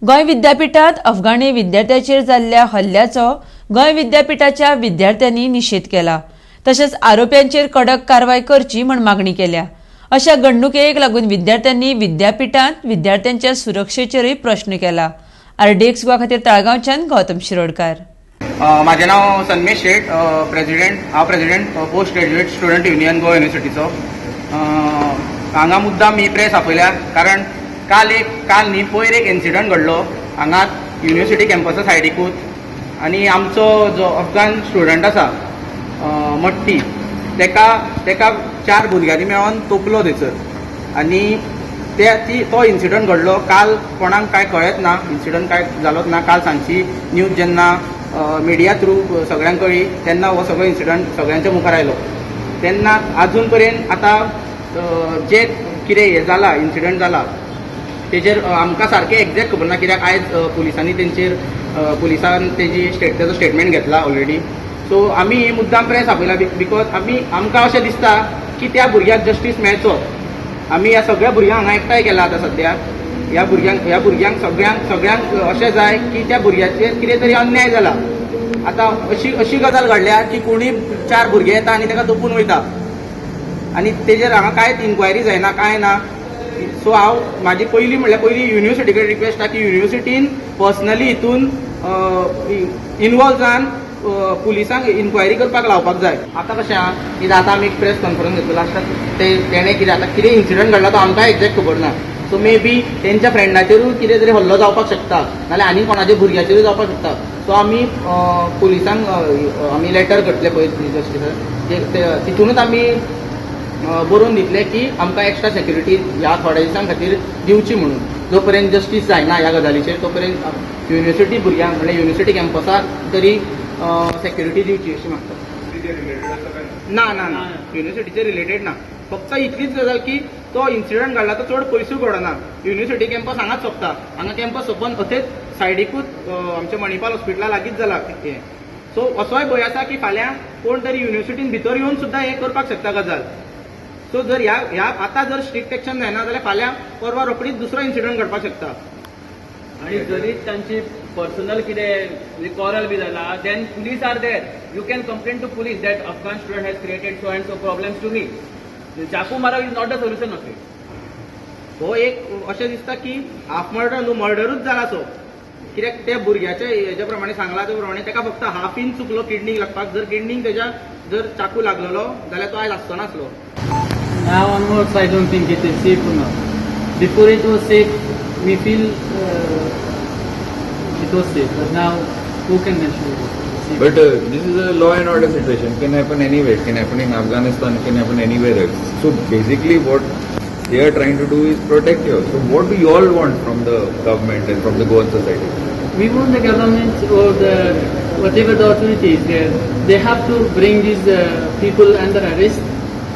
गोंय विद्यापिठांत अफगाणी विद्यार्थ्याचेर जाल्ल्या हल्ल्याचो गोंय विद्यापिठाच्या विद्यार्थ्यांनी निशेध केला. तशेंच आरोप्यांचेर कडक कारवाय करची म्हूण मागणी केल्या. अशा घडणुकेक लागून विद्यार्थ्यांनी विद्यापिठांत विद्यार्थ्यांच्या सुरक्षेचेरूय प्रश्न केला. आरडीएक्स गोवा खातीर ताळगांवच्यान गौतम शिरोडकार. म्हाजें नांव सन्मेश शेट, प्रेजिडेंट. हांव president Post Graduate Student Union, Goa युनिवर्सिटीचो. हांगा मुद्दाम ही प्रेस आपयल्या कारण काल एक, काल न्ही, पयर एक इन्सिडंट घडलो हांगा युनिवर्सिटी कॅम्पसा सायडीकूच आनी आमचो जो अफगान स्टुडंट आसा मट्टी, तेका चार भुरग्यांनी मेळोन तोपलो थंयसर आनी ते ती तो इन्सिडंट घडलो काल. कोणाक कांय कळ्ळेंच ना, इन्सिडंट काय जालोच ना. काल सांजची न्यूज जेन्ना मिडिया थ्रू सगळ्यांक कळ्ळी तेन्ना हो सगळो इन्सिडंट सगळ्यांच्या मुखार आयलो. तेन्ना अजून पर्यंत आतां जे कितें हें जाला, इन्सिडंट जाला, तेजेर आमकां सारकें एग्जॅक्ट खबर ना, कित्याक आयज पुलिसांनी तेंचेर पुलिसान तेजी स्टेट तेजो स्टेटमेंट घेतला ऑलरेडी. सो आमी ही मुद्दाम प्रेस आपयला because आमी आमकां अशें दिसता की त्या भुरग्याक जस्टीस मेळचो. आमी ह्या सगळ्या भुरग्यांक हांगा एकठांय केला. आतां सद्या ह्या भुरग्यांक सगळ्यांक अशें जाय की त्या भुरग्याचेर कितें तरी अन्याय जाला. आतां अशी अशी गजाल घडल्या की कोणी चार भुरगे येता आनी ताका तोपून वयता आनी तेजेर हांगा कांयच इन्क्वायरी जायना, कांय ना. सो हांव म्हाजी पयली म्हणल्यार पयली युनिवर्सिटी कडेन रिक्वेस्ट आहा की युनिवर्सिटीन पर्सनली हितून इनवॉल्व जावन पुलिसांक इन्क्वायरी करपाक लावपाक जाय. आतां कशें आहा की आतां आमी एक प्रेस कॉन्फरन्स घेतलो. लास्टाक ते तेणें कितें, आतां कितें इन्सिडंट घडला तो आमकां एक्झॅक्ट खबर ना. सो मे बी तेंच्या फ्रेंडाचेरूय कितें तरी हल्लो जावपाक शकता, नाल्यार आनी कोणाच्या भुरग्याचेरूय जावपाक शकता. सो आमी पुलिसांक आमी लेटर करतले पळय जस्टिसाक, तितूनच आमी बरोवन दितले की आमकां एक्स्ट्रा सेक्युरिटी ह्या थोड्या दिसां खातीर दिवची म्हणून. जो पर्यंत जस्टीस जायना ह्या गजालीचेर, तो पर्यंत युनिवर्सिटी भुरग्यांक, म्हणल्यार युनिवर्सिटी कॅम्पसाक तरी सेक्युरिटी दिवची अशी मागता. ना ना ना, युनिवर्सिटीचे रिलेटेड ना. फक्त इतलीच गजाल की तो इन्सिडंट घडला तो चड पयसूय घडना. युनिवर्सिटी कॅम्पस हांगाच सोंपता. हांगा कॅम्पस सोंपून अथेच सायडीकूच आमच्या मणिपाल हॉस्पिटला लागींच जाला हें. सो असोय भंय आसा की फाल्यां कोण तरी युनिवर्सिटीन भितर येवन सुद्दां हें करपाक शकता गजाल. सो जर ह्या ह्या आतां जर स्ट्रिक्ट एक्शन जायना जाल्यार फाल्यां परवा रोखडीच दुसरो इन्सिडंट घडपाक शकता. आणि जरी तांची पर्सनल कितें क्वॉरल बी जाला, then police are there. You can complain to police that Afghan student has created so and so problems to me. चाकू मारप is not the solution of it. हो एक अशें दिसता की हाफ मर्डर न्हू, मर्डरूच जाला. सो कित्याक त्या भुरग्याच्या हेच्या प्रमाणे सांगला त्या प्रमाणे ताका फक्त हाफ इंच चुकलो किडनीक लागपाक. जर किडनीक तेज्या जर चाकू लागलेलो जाल्यार तो आयज आसचो नासलो. Now onwards, I don't think it is safe or not. Before it was safe, we feel it was safe, but now who can ensure it is safe? But this is a law and order situation. Can happen anywhere. Can happen in Afghanistan. Can happen anywhere else. So basically, what they are trying to do is protect you. So what do you all want from the government and from the Goan society? We want the government or the whatever the authority is there, they have to bring these people under arrest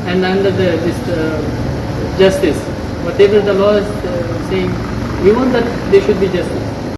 and under the this justice. Whatever the law is saying, we want that they should be justice.